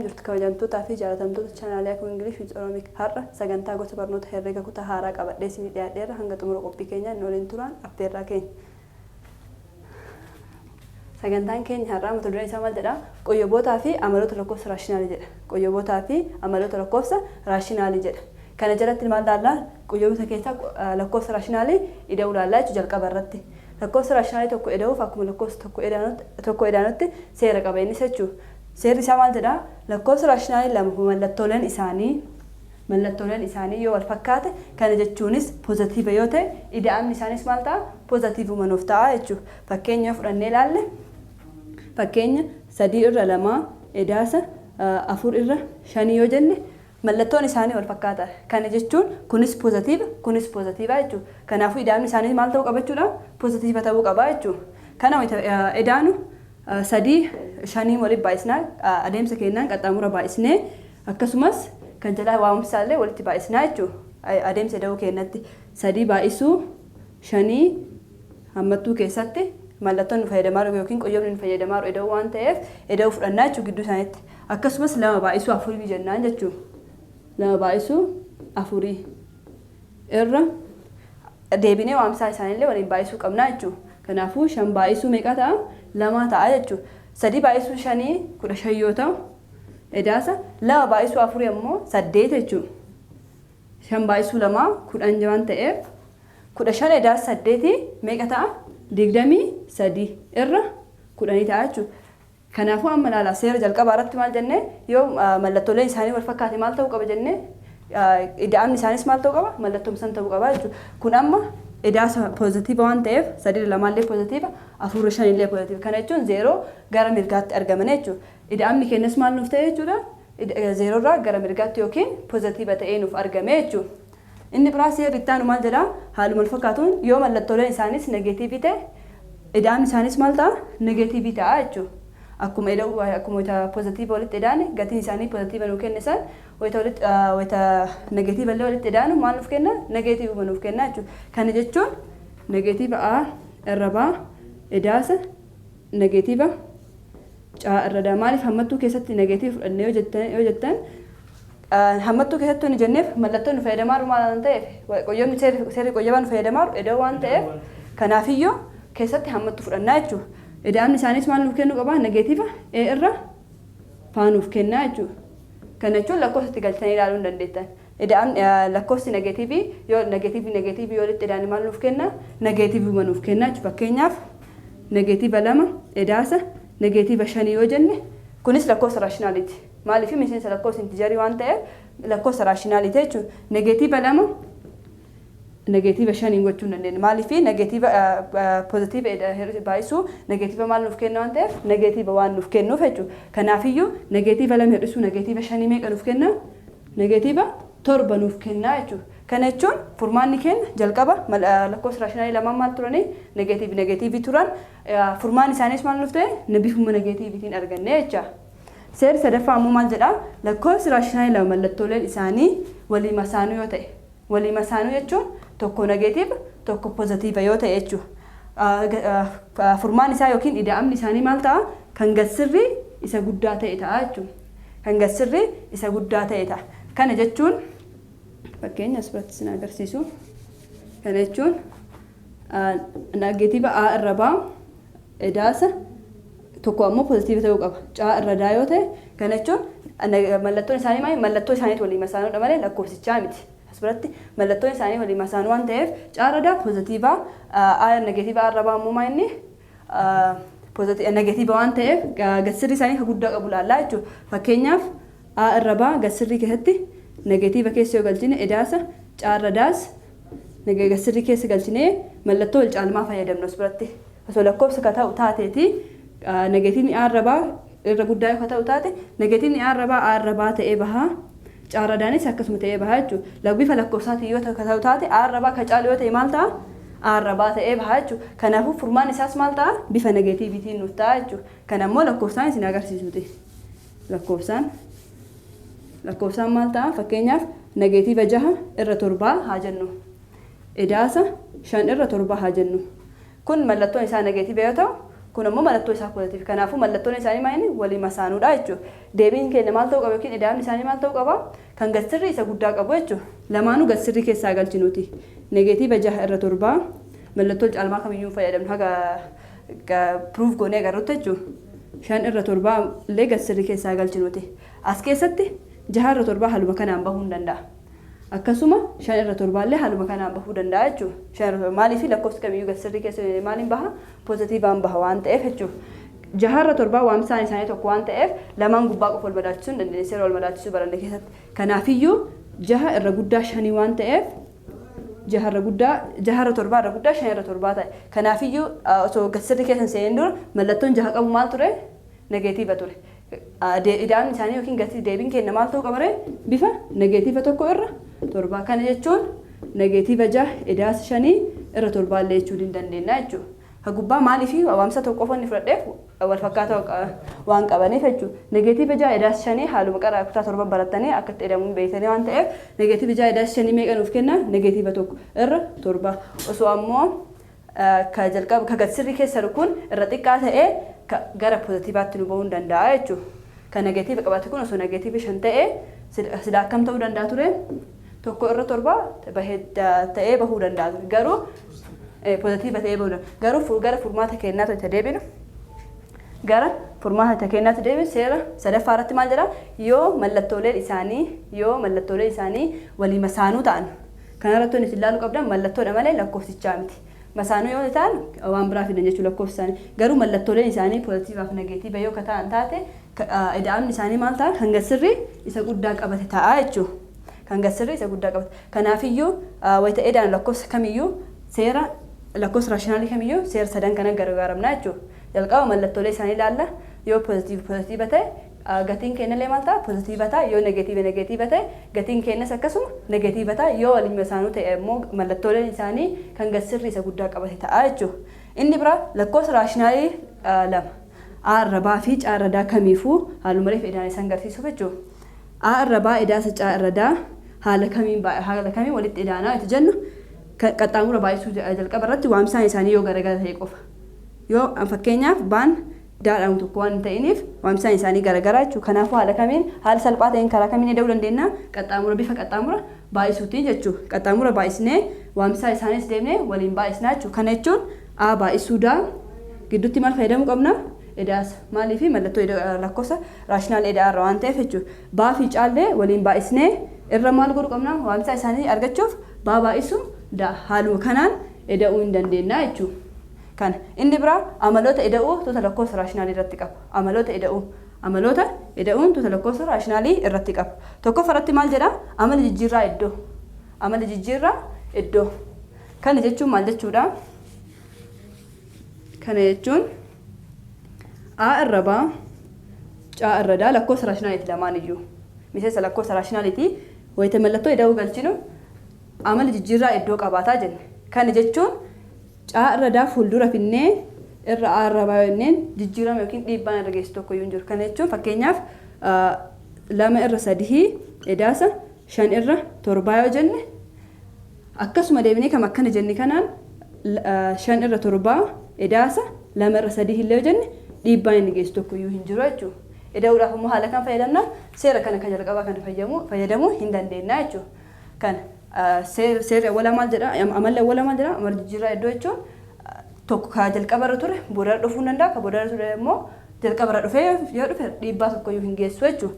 Jirtu kabajamtootaa fi jaalatamtoota chaanaalii Akkuma English with Oromic. Har'a sagantaa gosa barnoota herrega kutaa haaraa qabadhee isinii dhiyaadheerra. Hanga xumura qophii keenyaa nu waliin turaan affeerraa keenya. Sagantaan keenya har'aa mata dureen isaa maal jedha? Qoyyobootaa fi amaloota lakkoofsa raashinaalii jedha. Qoyyobootaa fi amaloota lakkoofsa raashinaalii jedha. Kana jalatti maal laallaa? Qoyyoboota keessaa lakkoofsa raashinaalii ida'uu laallaa jechuudha jalqaba irratti. Lakkoofsa raashinaalii tokko ida'uuf akkuma lakkoofsa tokko ida'anutti seera qaba innis jechuudha. Seerri isaa maal jedha? Lakkoofsa raashinaalii lama mallattooleen isaanii yoo wal fakkaate, kana jechuunis pozitiiva yoo ta'e, ida'amni isaanis maal ta'a? Pozitiivuma nuuf ta'a jechuudha. Fakkeenya yoo fudhannee ilaalle, fakkeenya 3/2 edaasa 4/5 yoo jenne, mallattoon isaanii wal fakkaata. Kana jechuun kunis pozitiiva, kunis pozitiiva jechuudha. Kanaafuu ida'amni isaanii maal ta'uu qaba jechuudha? Pozitiiva ta'uu qaba jechuudha. Kana edaanu sadii shanii walitti baay'isnaa, adeemsa kennaan qaxxaamura baay'isnee, akkasumas kan jalaa waamumsaallee walitti baay'isnaa jechuudha. Adeemsa ida'uu kennatti sadii baay'isuu shanii hammattuu keessatti mallattoon nu fayyadamaa jiru yookiin qoyyobni nu fayyadamaa jiru ida'uu waan ta'eef, ida'uu fudhannaa jechuudha gidduu isaaniitti. Akkasumas lama baay'isuu afurii jennaan jechuudha. Lama baay'isuu afurii irra deebinee waamsaa isaaniillee waliin baay'isuu qabnaa jechuudha. Kanaafuu shan baay'isuu meeqa ta'a? Lama ta'a jechuudha. Sadii baay'isuu shanii 15 yoo ta'u, edaasa lama baay'isuu afurii ammoo saddeet jechuudha. Shan baay'isuu lamaa 10 waan ta'eef, 15 edaasa saddeetii meeqa ta'a? 23/10 ta'a jechuudha. Kanaafuu amma ilaala, seera jalqabaa irratti maal jennee? Yoo mallattooleen isaanii wal fakkaate maal ta'uu qaba jennee? Ida'amni isaanis maal ta'uu qaba? Mallattoon san ta'uu qaba jechuudha. Kun amma edaasa poozitiiva waan ta'eef, sadii lamaallee poozitiiva, afur shanillee poozitiiva. Kana jechuun zeeroo gara mirgaatti argaman jechuudha. Ida'amni keenyas maal nuuf ta'e jechuudha? Zeeroorraa gara mirgaatti yookiin poozitiiva ta'ee nuuf argame jechuudha. Inni biraa seerri itti aanu maal jedhaa? Haaluma wal fakkaatuun yoo mallattooleen isaanis negeetiivii ta'e, ida'amni isaanis maal ta'a? Negeetiivii ta'a jechuudha. Akkuma ida'uu akkuma wayita poozitiiva walitti idaane gatiin isaanii poozitiiva nuu kenne san, wayita walitti wayita negeetiiva illee walitti idaanu maal nuuf kenna? Negeetiivuma nuuf kenna jechuudha. Kana jechuun negeetiiva A irra B edaasa negeetiiva C irra D. Maaliif hammattuu keessatti negeetiiva fudhanne yoo jettan, hammattuu keessatti wanni jenneef mallattoon nu fayyadamaa jiru maal waan ta'eef, qoyyobni seerri qoyyobaa nu fayyadamaa jiru ida'uu waan ta'eef, kanaafiyyuu keessatti hammattuu fudhannaa jechuudha. Ida'amni isaanis maal nuuf kennuu qaba? Negeetiiva A irra B nuuf kennaa jechuudha. Kana jechuun lakkoofsa itti galchanii ilaaluu hin dandeettan. Ida'amni lakkoofsi negeetiivii yoo negeetiivii negeetiivii yoo walitti idaane maal nuuf kenna? Negeetiivuma nuuf kenna jechuudha. Fakkeenyaaf negeetiiva lama edaasa negeetiiva shanii yoo jenne, kunis lakkoofsa raashinaaliiti. Maaliif? Miseensa lakkoofsa intijarii waan ta'eef lakkoofsa raashinaaliiti jechuudha. Negeetiiva lama negeetiiva shaniin gochuu hin dandeenyu. Maaliif? Negeetiiva poozitiiva baay'isuu negeetiiva maal nuuf kenna waan ta'eef? Negeetiiva waan nuuf kennuuf jechuudha. Kanaafiyyuu negeetiiva lama hir'isuu negeetiiva shanii meeqa nuuf kenna? Negeetiiva torba nuuf kenna jechuudha. Kana jechuun furmaanni keenya jalqaba lakkoofsa raashinaalii lamaan maal turanii? Negeetiivi negeetiivii turan. Furmaanni isaanis maal nuuf ta'e? Bifuma negeetiiviitiin arganne jecha. Seerri sadaffaa ammoo maal jedhaa? Lakkoofsi raashinaalii lama mallattooleen isaanii walii masaanuu yoo ta'e. Walii masaanuu jechuun tokko negeetiiva, tokko pozitiiva yoo ta'e jechuudha. Furmaan isaa yookiin ida'amni isaanii maal ta'a? Kan gadsirrii isa guddaa ta'e ta'a jechuudha. Kan gadsirrii isa guddaa ta'e ta'a. Kana jechuun fakkeenya as biratti isin agarsiisu. Kana jechuun negeetiiva A irra B edaasa tokko ammoo pozitiiva ta'uu qaba. C irra D yoo ta'e, kana jechuun mallattoon isaanii maali? Mallattoo isaaniitu walii masaanuudha malee lakkoofsichaa miti. As biratti mallattoon isaanii walii masaanuu waan ta'eef, C irra D pozitiiva, A negeetiiva A irra B ammoo maa inni negeetiiva waan ta'eef, gadsirrii isaanii kan guddaa qabu laallaa jechuudha. Fakkeenyaaf A irra B gadsirrii keessatti negeetiiva keessa yoo galchine, edaasa C irra Daas gadsirrii keessa galchinee, mallattoo wal caalmaa fayyadamnu as biratti. Osoo lakkoofsa ka ta'u taateeti, negeetiivni A irra B irra guddaa yoo ka ta'u taate, negeetiivni A irra B A irra B ta'ee bahaa. C irra Daanis akkasuma ta'ee bahaa jechuudha. Bifa lakkoofsaatiin yoo ka ta'u taate, A irra B ka caalu yoo ta'e maal ta'a? A irra B ta'ee bahaa jechuudha. Kanaafuu furmaan isaas maal ta'a? Bifa negeetiiviitiin nuuf ta'a jechuudha. Kana immoo lakkoofsaan isin agarsiisuuti. Lakkoofsaan maal ta'a? Fakkeenyaaf negeetiiva 6/7 haa jennu. Edaasa 5/7 haa jennu. Kun mallattoon isaa negeetiiva yoo ta'u, Kun ammoo mallattoo isaa positive. Kanaafuu mallattoon isaanii maal inni walii masaanuudha jechuudha. Deebiin keenya maal ta'uu qaba yookiin ida'amni isaanii maal ta'uu qaba? Kan gadsirrii isa guddaa qabu jechuudha. Lamaanuu gadsirrii keessaa galchinuuti. Negative 6 irra 7, mallattoo caalmaa kamiyyuu hin fayyadamnu haga proof goonee agarrutti jechuudha. 5 irra 7 illee gadsirrii keessaa galchinuuti. As keessatti 6 irra 7 haaluma kanaan bahuu hin danda'a. Akkasuma 5 irra 7 illee haaluma kanaan bahuu danda'a jechuudha. 5 irra 7 maaliif? Lakkoofsi kamiyyuu gadsirrii keessa maaliin baha? Positiveaan baha waan ta'eef jechuudha. 6 irra 7 waamsaan isaanii tokko waan ta'eef lamaan gubbaa qofa wal madaalchisuu hin dandeenye seera wal madaalchisuu baranne keessatti. Kanaafiyyuu jaha irra guddaa shanii waan ta'eef jaha irra guddaa 6 irra 7 irra guddaa 5 irra 7 ta'e. Kanaafiyyuu osoo gadsirrii keessa hin seenin dura mallattoon jaha qabu maal ture? Negative ture. Ida'amni isaanii yookiin gatii deebiin keenya maal ta'uu qaba ree? Bifa negative 1 irra 7. Kana jechuun negative 6 idaasa 5 irra 7 illee jechuu ni dandeenya jechuudha. Ka gubbaa maaliif waamsa tokko qofa inni fudhadheef wal fakkaataa waan qabaniif jechuudha. Negative 6 idaasa 5 haaluma qara kutaa torba barattanii akka itti edamuun beektanii waan ta'eef negative 6 idaasa 5 meeqa nuuf kenna? Negative 1 irra 7. Osoo ammoo ka jalqaba ka gad sirrii keessa kun irra xiqqaa ta'ee gara positiveaatti nu bahuu hin danda'a jechuudha. Kan negative qabate kun osoo negative 5 ta'ee sila akkam ta'uu danda'a ture? 1 irra 7 bahee ta'ee bahuu danda'a ture. Garuu positive ta'ee bahuu danda'a. Garuu gara furmaata kennaatti itti deebinu. Gara furmaata kennaatti deebinu, seera sadaffaa irratti maal jedhaa? Yoo mallattooleen isaanii walii masaanuu ta'an, kanarratti wanti isin ilaaluu qabdan mallattoodha malee lakkoofsichaa miti. Masaanuu yoo ta'an waan biraa fidan jechuudha lakkoofsi isaanii. Garuu mallattooleen isaanii positiveaaf negative yoo ta'an taate ida'amni isaanii maal ta'a? Hanga sirrii isa guddaa qabate ta'a jechuudha. Hanga sirrii isa guddaa qabate. Kanaafiyyuu wayita ida'an lakkoofsa kamiyyuu, seera lakkoofsa rationalii kamiyyuu seera sadan kana gargaaramna jechuudha. Jalqaba mallattoolee isaanii ilaalla. Yoo positive positive ta'e gatiin keenyallee maal ta'a? Positive ta'a. Yoo negative negative ta'e gatiin keenyas akkasuma negative ta'a. Yoo waliin masaanuu ta'e immoo mallattooleen isaanii kan gadsirrii isa guddaa qabate ta'a jechuudha. Inni biraa lakkoofsa rationalii lama A irra baa fi C irra daa kamiifuu haaluma reef idaan isaan agarsiisuuf jechuudha. A irra baa idaasa C irra daa haala kamiin walitti idaanaa itti jennu, qaxxaamura baay'isuu jalqaba irratti waamsaan isaanii yoo garagara ta'e qofa. Yoo fakkeenyaaf baan daadhaan tokko waan hin ta'iniif waamsaan isaanii garagaraa jechuudha. Kanaafuu haala kamiin, haala salphaa ta'een karaa kamiin ida'uu dandeenya? Qaxxaamura, bifa qaxxaamura baay'isuutiin jechuudha. Qaxxaamura baay'isnee waamsaa isaanis deemnee waliin baay'isnaa jechuudha. Kana jechuun A baay'isuu daa gidduutti maal fayyadamuu qabna? Idaasa. Maaliif? Mallattoo lakkoofsa rational idaa irra waan ta'eef jechuudha. Baa fi caallee waliin baay'isnee irra maal godhuu qabna? Waamsaa isaanii argachuuf baa baay'isuu daa haaluma kanaan ida'uu hin dandeenya jechuudha. Kana inni biraa amaloota ida'uu tuuta lakkoofsa rationalii irratti qaba. Amaloota ida'uu. Amaloota ida'uun tuuta lakkoofsa rationalii irratti qaba. Tokkoffaa irratti maal jedhaa? Amala jijjiirraa iddoo. Amala jijjiirraa iddoo. Kana jechuun maal jechuudha? Kana jechuun A irra baa, C irra daa lakkoofsa rationaliiti lamaan iyyuu. Miseensa lakkoofsa rationaliiti. Wayita mallattoo ida'uu galchinu amala jijjiirraa iddoo qabaataa jenne. Kana jechuun C irra daa fuuldura finnee irra A irra baa jenneen jijjiirama yookiin dhiibbaan irra geessu tokko iyyuu hin jiru. Kana jechuun fakkeenyaaf 2 irra 3 idaasa 5 irra 7 yoo jenne, akkasuma deebinee kam akkana jenne kanaan 5 irra 7 idaasa 2 irra 3 illee yoo jenne dhiibbaan inni geessu tokko iyyuu hin jiru jechuudha. Ida'uudhaaf immoo haala kan fayyadamna? Seera kana kan jalqabaa kana fayyadamuu hin dandeenya jechuudha. Kana seerri awwalaa maal jedha? Amalli awwalaa maal jedha? Amala jijjiirraa iddoo jechuun tokko ka jalqaba irra ture boodarra dhufuu hin danda'a, ka boodarra ture immoo jalqaba irra dhufee yoo dhufe dhiibbaa tokko iyyuu hin geessu jechuudha.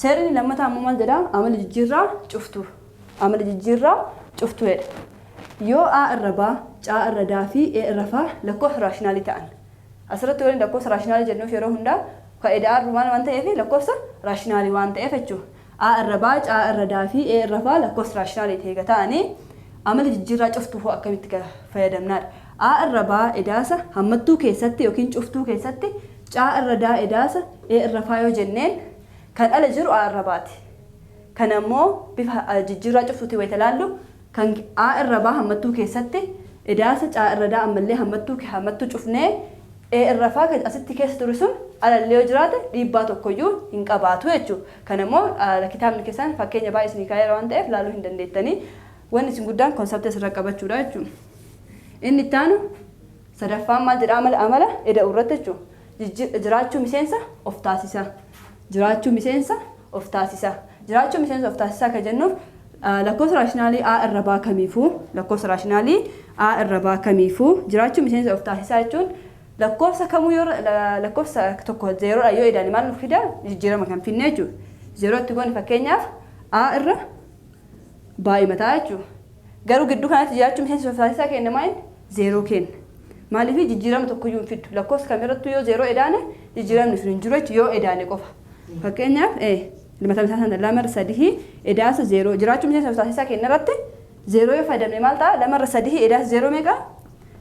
Seerri inni lammataa immoo maal jedha? Amala jijjiirraa cuftuu. Amala jijjiirraa cuftuu jedha. Yoo A irra baa, C irra daa fi E irra faa lakkoofsa rationalii ta'an. Asirratti waliin lakkoofsa rationalii jennuuf yeroo hundaa ka ida'aa dhumaan waan ta'eef lakkoofsa rationalii waan ta'eef jechuudha. A irra baa, C irra daa fi E irra faa lakkoofsa rationalii ta'e ta'anii amala jijjiirraa cuftuu hoo akkamitti fayyadamnaadha? A irra baa idaasa hammattuu keessatti yookiin cuftuu keessatti C irra daa idaasa E irra faa yoo jenneen, kan ala jiru A irra baati. Kana immoo bifa jijjiirraa cuftuutiin wayita ilaallu, kan A irra baa hammattuu keessatti idaasa C irra daa ammallee hammattuu cufnee E irra faa kan asitti keessa ture sun alallee yoo jiraate dhiibbaa tokkoyyuu hin qabaatu jechuudha. Kana immoo kitaabni keessan fakkeenya baay'ee isinii kaa'eera waan ta'eef ilaaluu hin dandeettanii. Wanni isin guddaan conceptii asirra qabachuudha jechuudha. Inni itti aanu Sadaffaan maal jedha amala amala ida'uu irratti jechuudha. Jiraachuu miseensa of taasisa. Jiraachuu miseensa of taasisa. Jiraachuu miseensa of taasisaa kan jennuuf lakkoofsa raashinaalii A irra baa kamiifuu, lakkoofsa raashinaalii A irra baa kamiifuu jiraachuu miseensa of taasisaa jechuun lakkoofsa kamuu yoo lakkoofsa tokko zeeroodha yoo idaane maal nuuf fida? Jijjiirama kan finne jechuudha. Zeeroo itti goone fakkeenyaaf A irra baay'ima ta'a jechuudha. Garuu gidduu kanatti jiraachuu miseensa of taasisaa kenna maal? Zeeroo kenna. Maaliif? Jijjiirama tokkoyyuu hin fiddu. Lakkoofsa kamirrattuu yoo zeeroo edaane jijjiiramni sun hin jiru jechuudha, yoo edaane qofa. Fakkeenyaaf mataa isaa sana 2/3 edaasa zeeroo, jiraachuu miseensa of taasisaa kenna irratti zeeroo yoo fayyadamne maal ta'a? 2/3 edaasa zeeroo meeqa?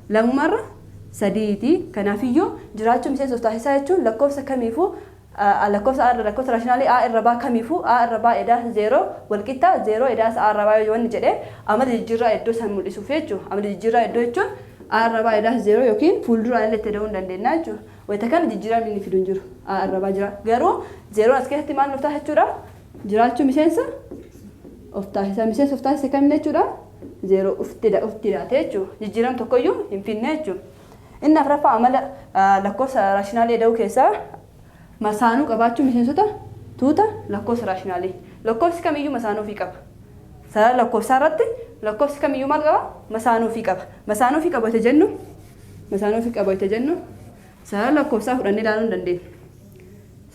2/3ti. Kanaafiyyuu jiraachuu miseensa of taasisaa jechuun lakkoofsa kamiifuu, lakkoofsa A irra, lakkoofsa raashinaalii A irra baa kamiifuu A irra baa edaasa zeeroo walqixa zeeroo edaasa A irra baa yoo wanni jedhee amala jijjiirraa iddoo san mul'isuuf jechuudha. Amala jijjiirraa iddoo jechuun A irra baa edaasa zeeroo yookiin fuulduraan illee itti ida'uu hin dandeenya jechuudha. Wayita kana jijjiiramni inni fidu hin jiru. A irra baa jira. Garuu zeeroon as keessatti maal nuuf ta'a jechuudha? Jiraachuu miseensa of taasisa. Miseensa of taasise kam jechuudha? Zeeroo ufti hidhaate jechuudha. Jijjiirama tokkoyyuu hin finne jechuudha. Inni afuraffaa amala lakkoofsa raashinaalii ida'uu keessaa masaanuu qabaachuu miseensota tuuta lakkoofsa raashinaalii. Lakkoofsi kamiyyuu masaanuu ofii qaba. Sarara lakkoofsaa irratti lakkoofsi kamiyyuu maal qaba? Masaanuu ofii qaba. Masaanuu ofii qaba yoo jennu, masaanuu ofii qaba yoo jennu, sarara lakkoofsaa fudhannee ilaaluu hin dandeenya.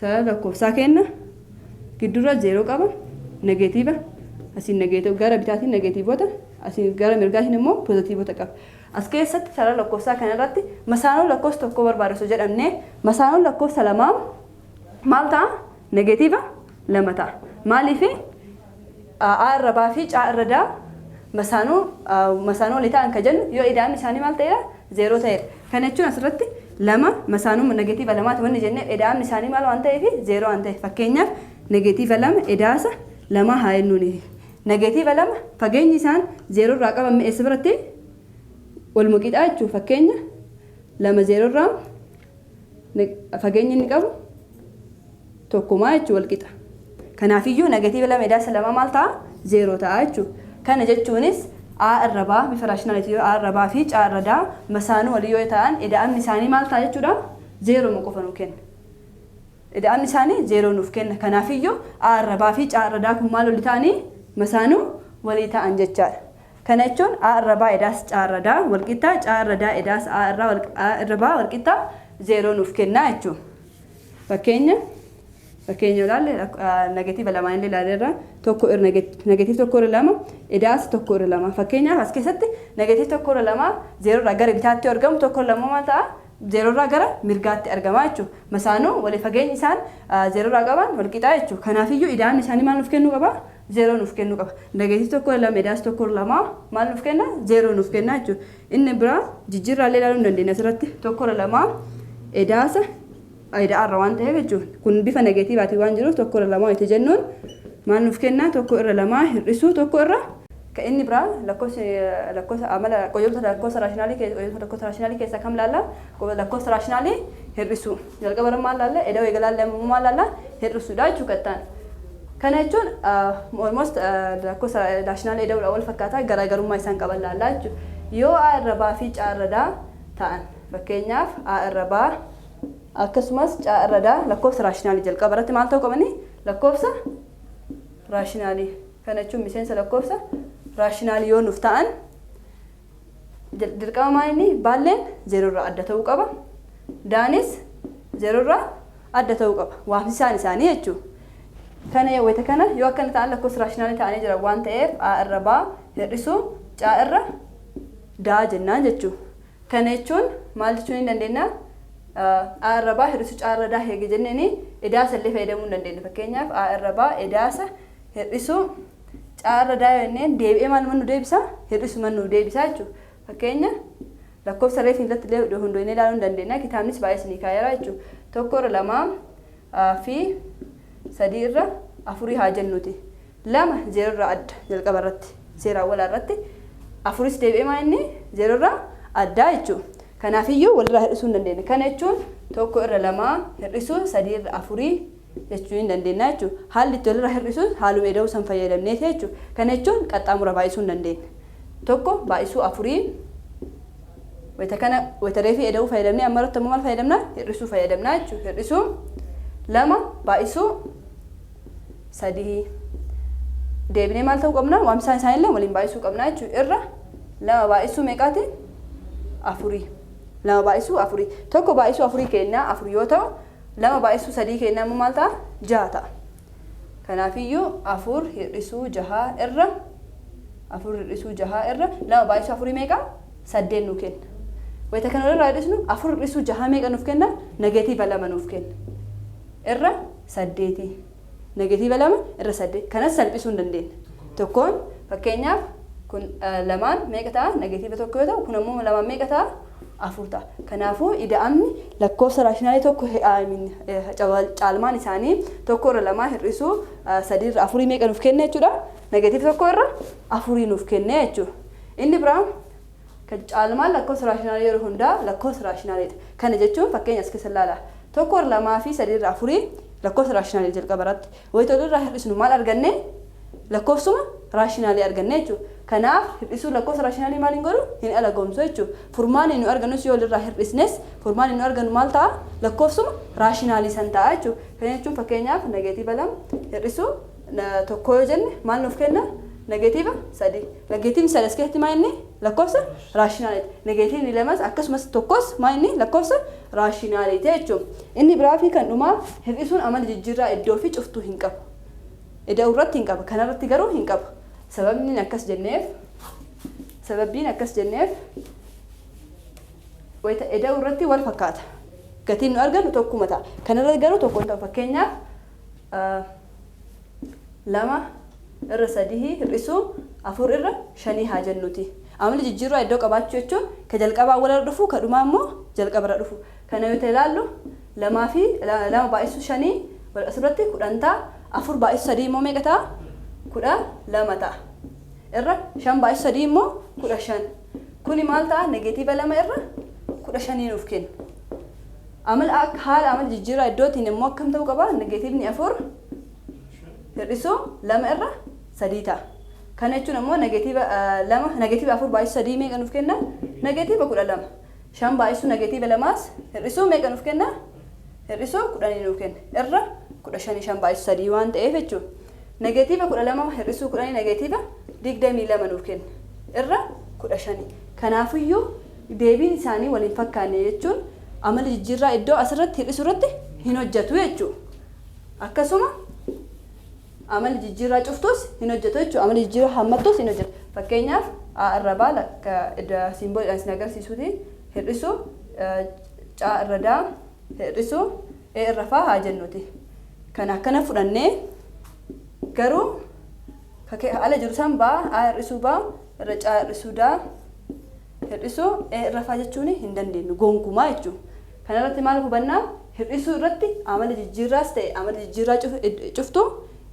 Sarara lakkoofsaa kenna gidduurra zeeroo qaba, negeetiiva asiin, negeetiiva gara bitaatiin negeetiivota, asiin gara mirgaatiin immoo pozitiivota qaba. As keessatti sarara lakkoofsaa kana irratti masaanuu lakkoofsa tokkoo barbaada osoo jedhamne, masaanuun lakkoofsa lamaa maal ta'a? Negeetiiva 2 ta'a. Maaliif? A irra baa fi C irra daa masaanuu masaanuu walii ta'an kan jennu yoo ida'amni isaanii maal ta'eera? Zeeroo ta'eera. Kana jechuun asirratti 2 masaanuu negeetiiva lamaati wanni jennee ida'amni isaanii maal waan ta'eef? Zeeroo waan ta'eef. Fakkeenyaaf negeetiiva 2 edaasa 2 haa jennuuni. Negeetiiva 2 fageenyi isaan zeeroo irraa qaban eessa biratti waluma qixaa jechuudha. Fakkeenya 2 zeeroo irraa fageenyi inni qabu tokkumaa jechuudha, wal qixa. Kanaafiyyuu negeetiiva 2 edaasa 2 maal ta'a? Zeeroo ta'a jechuudha. Kana jechuunis A irra baa bifa raashinaalitii yoo A irra baa fi C irra daa masaanuu walii yoo ta'an ida'amni isaanii maal ta'a jechuudha? Zeeroo qofa nuu kenna. Ida'amni isaanii zeeroo nuuf kenna. Kanaafiyyuu A irra baa fi C irra daa kun maal walii ta'anii? Masaanuu walii ta'an jechaadha. Kana jechuun A irra baa edaas C irra daa walqixa C irra daa edaas A irra baa walqixa zeeroo nuuf kenna jechuudha. Fakkeenya ilaalle, negeetiiva lamaan illee ilaalleerra, 1 irra negeetiiv 1/2 edaas 1/2. Fakkeenyaaf as keessatti negeetiiv 1/2 zeeroo irraa gara bitaatti argamu, 1/2 maal ta'a? Zeeroo irraa gara mirgaatti argama jechuudha. Masaanuu walii fageenyi isaan zeeroo irraa qaban wal qixaa jechuudha. Kanaafiyyuu ida'amni isaanii maal nuuf kennuu qaba? Zeeroo nuuf kennuu qaba. Negeetiiv 1/2 edaas 1/2 maal nuuf kenna? Zeeroo nuuf kenna jechuudha. Inni biraa jijjiirraallee ilaaluu hin dandeenya asirratti, 1/2 edaasa ida'arra waan ta'eef jechuudha. Kun bifa negeetiivaatiin waan jiruuf 1/2 itti jennuun maal nuuf kenna? 1/2 hir'isuu tokko irra. Kan inni biraa lakkoofsi lakkoofsa amala qoyyobsa lakkoofsa raashinaalii qoyyobsa lakkoofsa raashinaalii keessaa kam laalla? Lakkoofsa raashinaalii hir'isuu. Jalqaba irra maal laalla? Eda'uu eega laalle ammoo maal laalla? Hir'isuudha jechuudha kattaan. Kana jechuun almost lakkoofsa raashinaalii eda'uudhaan wal fakkaata, garaagarummaa isaan qaban laallaa jechuudha. Yoo A irra baa fi C irra daa ta'an, fakkeenyaaf A irra baa akkasumas C irra daa lakkoofsa raashinaalii, jalqaba irratti maal ta'uu qabanii? Lakkoofsa raashinaalii. Kana jechuun miseensa lakkoofsa raashinaalii yoo nuuf ta'an dirqama maal inni baalleen zeeroo irraa adda ta'uu qaba. Daanis zeeroo irraa adda ta'uu qaba. Waamsisaan isaanii jechuudha. Kana wayita kana yoo akkana ta'an lakkoofsa raashinaalii ta'anii jiran waan ta'eef A irra baa hir'isuu C irra daa jennaan jechuudha. Kana jechuun maal jechuu ni dandeenya? A irra baa hir'isuu C irra daa heege jenneeni edaasa illee fayyadamuu hin dandeenya. Fakkeenyaaf A irra baa edaasa hir'isuu C irra daa yoo jenneen deebi'ee maal nu deebisa? Hir'isuma nu deebisa jechuudha. Fakkeenya lakkoofsa reefii irratti illee hundoofnee ilaaluu hin dandeenya. Kitaabnis baay'ee isinii kaa'eera jechuudha. 1/2 fi 3/4 haa jennuti. 2 zeeroo irraa adda jalqaba irratti seeraan walaa irratti, afuris deebi'ee maa inni zeeroo irraa addaa jechuudha. Kanaafiyyuu walirraa hir'isuu hin dandeenya. Kana jechuun 1/2 hir'isuu 3/4 jechuu hin dandeenya jechuudha. Haalli itti walirraa hir'isuus haaluma eda'uu san fayyadamneeti jechuudha. Kana jechuun qaxxaamura baay'isuu hin dandeenya. Tokko baay'isuu afurii Wayita kana wayita reefii eda'uu fayyadamnee amma irratti ammoo maal fayyadamna? Hir'isuu fayyadamna jechuudha. Hir'isuu 2 baay'isuu 3 deebinee maal ta'uu qabna? Waamsaan isaanillee waliin baay'isuu qabna jechuudha. Irra 2 baay'isuu meeqaati? Afurii. 2 baay'isuu afurii. 1 baay'isuu afurii kennaa 4 yoo ta'u 2 baay'isuu 3 kennaa immoo maal ta'a? 6 ta'a. Kanaafiyyuu 4 hir'isuu 6 irra 4 hir'isuu 6 irra 2 baay'isuu afurii meeqa? 8 nuu kenna. Wayita kana walirraa hir'isnu 4 hir'isuu 6 meeqa nuuf kenna? Negatiiva 2 nuuf kenna. Irra 8. Negatiiva 2 irra 8. Kanas salphisuu hin dandeenya. Tokkoon fakkeenyaaf kun lamaan meeqa ta'a? Negatiiva 1 yoo ta'u kun ammoo lamaan meeqa ta'a? 4 ta'a. Kanaafuu ida'amni lakkoofsa raashinaalii tokko caalmaan isaanii 1 irra 2 hir'isuu 3 irra 4 meeqa nuuf kenna jechuudha? Negatiiva 1 irra 4 nuuf kenna jechuudha. Inni biraa kan caalmaan lakkoofsa raashinaalii yeroo hundaa lakkoofsa raashinaaliidha. Kana jechuun fakkeenya as keessa ilaala. 1 irra 2 fi 3 irra 4 lakkoofsa raashinaalii jalqaba irratti. Wayita walirraa hir'isnu maal arganne? Lakkoofsuma raashinaalii arganne jechuudha. Kanaaf hir'isuun lakkoofsa raashinaalii maal hin godhu? Hin alagoomsu jechuudha. Furmaanni nu argannus yoo walirraa hir'isnes furmaanni nu argannu maal ta'a? Lakkoofsuma raashinaalii san ta'a jechuudha. Kana jechuun fakkeenyaaf negeetiiva 2 hir'isuu 1 yoo jenne maal nuuf kenna? Negeetiiva 3. Negeetiivni 3 as keessatti maal inni? Lakkoofsa raashinaaliiti. Negeetiivni 2s akkasumas 1s maal inni? Lakkoofsa raashinaaliiti jechuudha. Inni biraa fi kan dhumaa hir'isuun amala jijjiirraa iddoo fi cuftuu hin qabu. Ida'uu irratti hin qaba. Kana irratti garuu hin qabu. Sababni akkas jenneef sababbiin akkas jenneef wayita ida'uu irratti wal fakkaata. Gatiin nu argannu tokkuma ta'a. Kana irratti garuu tokko hin ta'u. Fakkeenyaaf 2 irra 3 hir'isuu 4 irra 5 haa jennuti. Amalli jijjiirraa iddoo qabaachuu jechuun ka jalqabaa walirra dhufu ka dhumaa immoo jalqabarra dhufu. Kana yoo ta'e ilaallu 2 fi 2 baay'isuu 5 asirratti 10 ta'a. 4 baay'isuu 3 immoo meeqa ta'a? 12 ta'a. Irra 5 baay'isuu 3 immoo 15. Kuni maal ta'a? Negeetiiva 2 irra 15 nuuf kenna. Amala akka haala amala jijjiirraa iddootiin immoo akkam ta'uu qaba? Negeetiivni 4 hir'isuu 2 irra 3 ta'a. Kana jechuun immoo negeetiiva 2 negeetiiva 4 baay'isuu 3 meeqa nuuf kenna? Negeetiiva 12. 5 baay'isuu negeetiiva 2s hir'isuu meeqa nuuf kenna? Hir'isuu 10 nuuf kenna. Irra 15 5 baay'isuu 3 waan ta'eef jechuudha. Negeetiiva 12 hir'isuu 10 negeetiiva 22 nuuf kenna. Irra 15. Kanaafiyyuu deebiin isaanii wal hin fakkaanne jechuun amala jijjiirraa iddoo asirratti hir'isuu irratti hin hojjetu jechuudha. Akkasuma amalli jijjiirraa cuftuus hin hojjetu jechuudha. Amalli jijjiirraa hammattuus hin hojjetu. Fakkeenyaaf A irra B lakka siimbooliidhaan isin agarsiisuuti hir'isuu C irra D hir'isuu E irra F haa jennuti. Kana akkana fudhannee garuu ala jiru san B A hir'isuu B irra C hir'isuu D hir'isuu E irra F jechuun hin dandeenyu gonkumaa jechuudha. Kana irratti maal hubannaa? Hir'isuu irratti amala jijjiirraas ta'e amala jijjiirraa cuftuu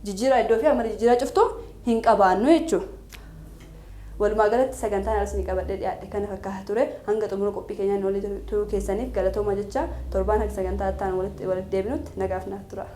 jijjiirraa iddoo fi amala jijjiirraa cuftuu hin qabaannu jechuudha. Walumaa galatti sagantaan har'a isinii qabadhee dhiyaadhe kana fakkaata ture. Hanga xumura qophii keenyaa nu waliin turuu keessaniif galatoomaa jecha torbaan haga sagantaa itti aanu walitti deebinutti nagaaf naaf turaa.